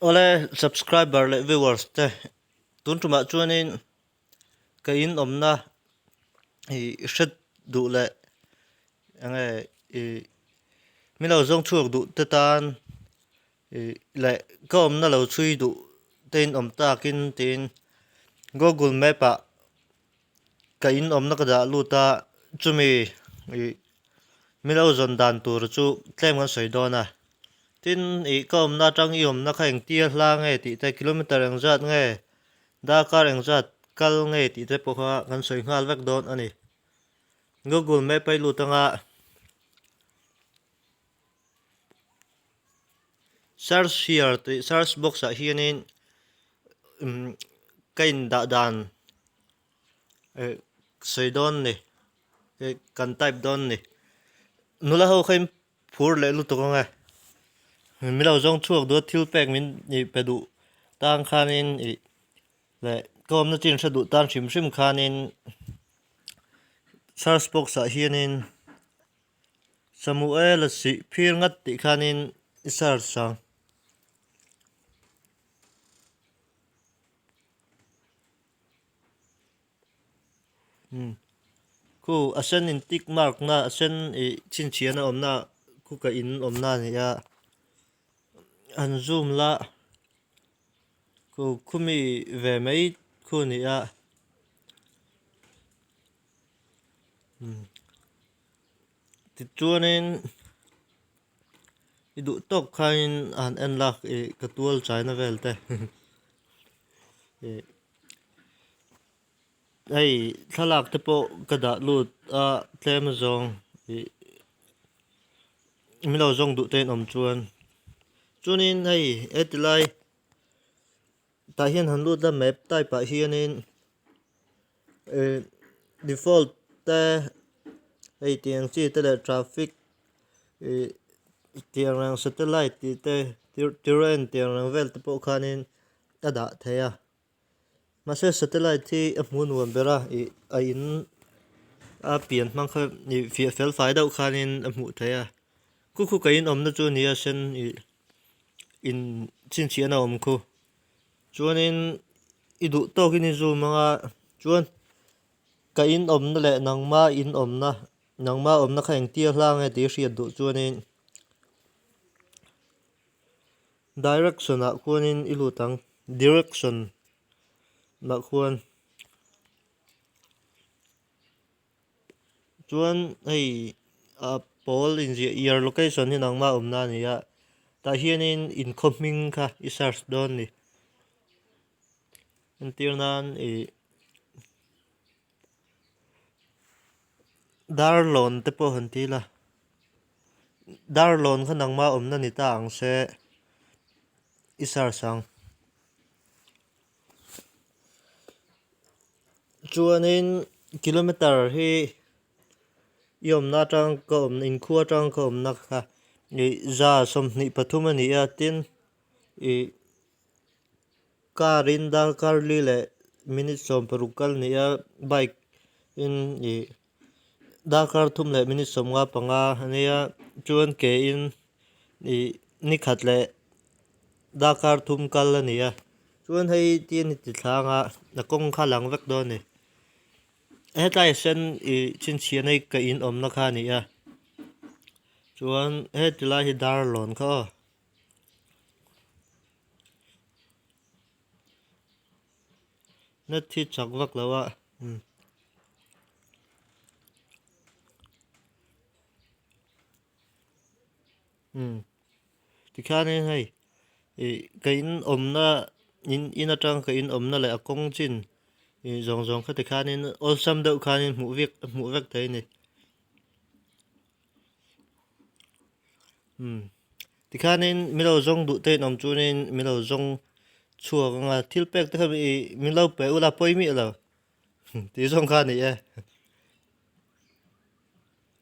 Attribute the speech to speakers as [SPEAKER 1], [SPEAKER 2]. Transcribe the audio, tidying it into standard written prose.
[SPEAKER 1] Awle subscriber leh viewers te tun tumah chuanin ka in awmna ih hre duh leh enge ih min lo zawng chhuak duh te tan ih leh ka awmna lo chhui duh te in awm takin tiin google map ah Ka in awmna ka dah lut a, chumi ih milo zawn dan tur chu tlem kan sawi dawn a. Tin, ih ka awmna atang i awmna kha engtia hla nge tih te, kilometer engzat nge, darkar engzat kal nge tih te pawh kha kan sawi nghal vek dawn a ni. Google Map a i lut anga search here tih search box ah hianin umm ka indah dan eh sawi dawn ni eh kan type dawn ni nula ho kha in phur leh lutuk ang e min lo zawng chhuak duh a thil pek min ih pe duh tan khanin ih leh ka awmna chin hre duh tan hrim hrim khanin search box ah hianin. Samuel a sih phir ngat tih khanin i search ang. Umm khu a sen in tick mark na a sen ih chhinchhiahna awmna khu ka in awmna a ni a han zoom la khu khumi ve mai khu a ni a. Tichuanin i duh tawk khain a han en lak ih ka tual chaina vel te ih hei thlalak te pawh ka dah lut a tlem azawng ih min lo zawng duh te in awm chuan chuanin hei heti lai. Tah hian han lut la map type ah hianin ih default te hei tiang chi te leh traffic ih tiang reng satellite tih te terrain tiang reng vel te pawh khanin a dah thei a mahse satellite hi a hmuh nuam ber a ih a in a pian hmang kha ih fiah fel fai deuh khanin a hmuh theih a khu khu ka in awmna chu a ni a sen ih. In chhinchhiahna a awm khu chuanin i duh tawkin i zoom anga chuan ka in awmna leh nangma in awmna nangma awmna kha engtia hla nge tih i hriat duh chuanin direction ah khuanin i lut ang direction ah khuan. Chuan hei a pawl inziah your location hi nangmah awmna a ni a tah hianin inkhaw hming kha i search dawn a ni entir nan ih darlawn te pawh han ti ila darlawn kha nangmah awmna ni ta ang se i search ang. Chuanin kilometer hi i awmna atang ka awmna inkhua atang ka awmna kha ih 123 a ni a tin ih car in darkar li leh minute 16 kal a ni a bike in ih darkar thum leh minute 55 a nia chuan ke in ih ni khat leh darkar thum kal a ni a chuan hei tin i ti thlang a a kawng kha a lang vek dawn a ni hetlai sen ih chhinchhiahna hi ka in awmna kha a ni a chuan heti lai hi darlawn kha aw. Net hi chak vak lo a umm. Umm tikhianin hei ih ka in awmna in in atang ka in awmna leh a kawng chin ih zawng zawng kha tikhianin awlsam deuh khanin hmuh vek hmuh vek thei a ni. Umm tikhianin min lo zawng duh te in awm chuanin min lo zawng chhuak ang a thil pek te kha ih min lo pe ula pawi miah lo tih zawng kha a ni e.